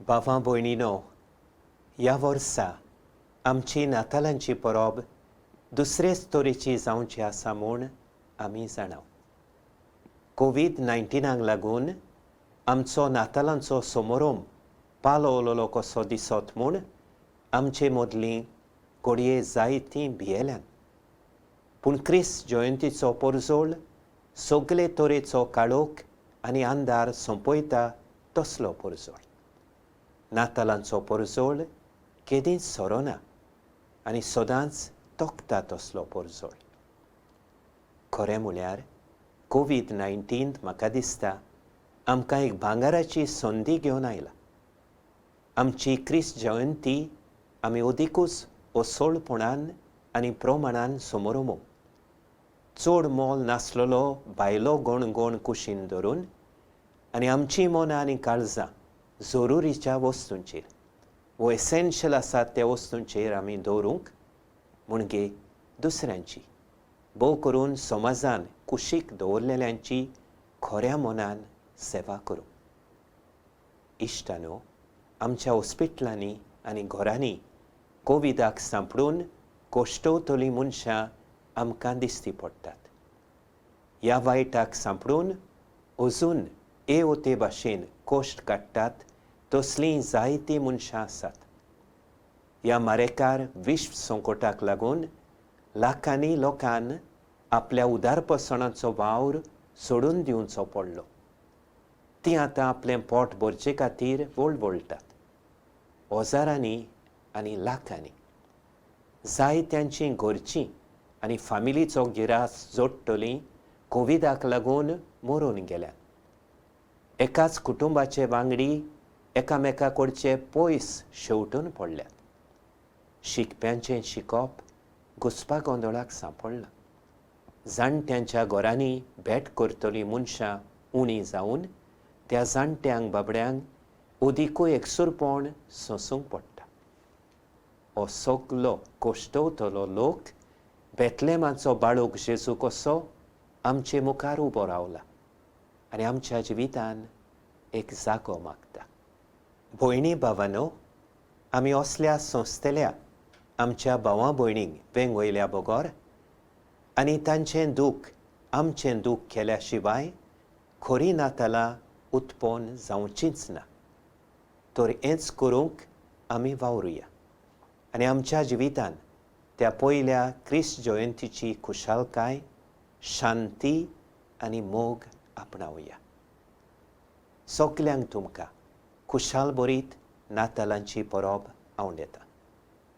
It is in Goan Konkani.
भावां भयणीनो, ह्या वर्सा आमची नातालांची परब दुसरेच तरेची जावची आसा म्हूण आमी जाणाव. कोवीड 19 लागून आमचो नातालांचो समारोंभ पालोवलोलो कसो दिसत म्हूण आमचे मदलीं घडये जायतीं भियेल्यान. पूण क्रिस्त जयंतीचो परजळ सगळे तरेचो काळोख आनी अंधार सोंपयता तसलो परजळ. नातालांचो परजळ केदींच सोरोना आनी सदांच तोखता तसलो परजळ. खरें म्हळ्यार कोवीड 19 म्हाका दिसता आमकां एक भांगराची संदी घेवन आयला. आमची क्रिस्त जयंती आमी अदिकूच असोळपणान आनी प्रमाणान समरोमो, चड मोल नासलेलो भायलो गणगण कुशीन धरून आनी आमची मनां आनी काळजां जरुरीच्या वस्तूंचेर वो एसेन्शियल आसात त्या वस्तूंचेर आमी दवरूंक, म्हणजे दुसऱ्यांची, भोव करून समाजान कुशीक दवरलेल्यांची खऱ्या मनान सेवा करूंक. इश्टानो, आमच्या हॉस्पिटलांनी आनी घरांनी कोविडाक सांपडून कश्टवतलीं मनशां आमकां दिश्टी पडटात. ह्या वायटाक सांपडून अजून ए भाशेन कश्ट काडटात तसलीं जायतीं मनशां आसात. ह्या मारेकार विश्व संकटाक लागून लाखांनी लोकांक आपल्या उदारपसणाचो वावर सोडून दिवचो पडलो. तीं आतां आपलें पोट भरचे खातीर वळवळटात. हजारांनी आनी लाखांनी जायत्यांची घरचीं आनी फामिलीचो गिरास जोडटलीं कोविडाक लागून मरून गेल्यात. एकाच कुटुंबाचे वांगडी एकामेका कडचे पयस शेवटून पडल्यात. शिकप्यांचें शिकप घुसपा गोंदळाक सांपडलां. जाणट्यांच्या घरांनी भेट करतलीं मनशां उणी जावन त्या जाणट्यांक बाबड्यांक अदिकूय एकसुरपण सोंसूंक पडटा. हो सगलो कश्टवतलो लोक बेतलेमाचो बाळूक जेजू कसो आमचे मुखार उबो रावला आनी आमच्या जिवितान एक जागो मागता. भयणी भावानो, आमी असल्या संस्थेल्या आमच्या भावा भयणींक वेंगयल्या बगर आनी तांचें दूख आमचें दूख केल्या शिवाय खरी नातालां उत्पन्न जावचींच ना. तर हेंच करूंक आमी वावरुया आनी आमच्या जिवितान त्या पयल्या क्रिस्त जयंतीची खुशालकाय, शांती आनी मोग आपणावया. सगल्यांक तुमकां खुशाल बरीत नातालांची परब आवडटा.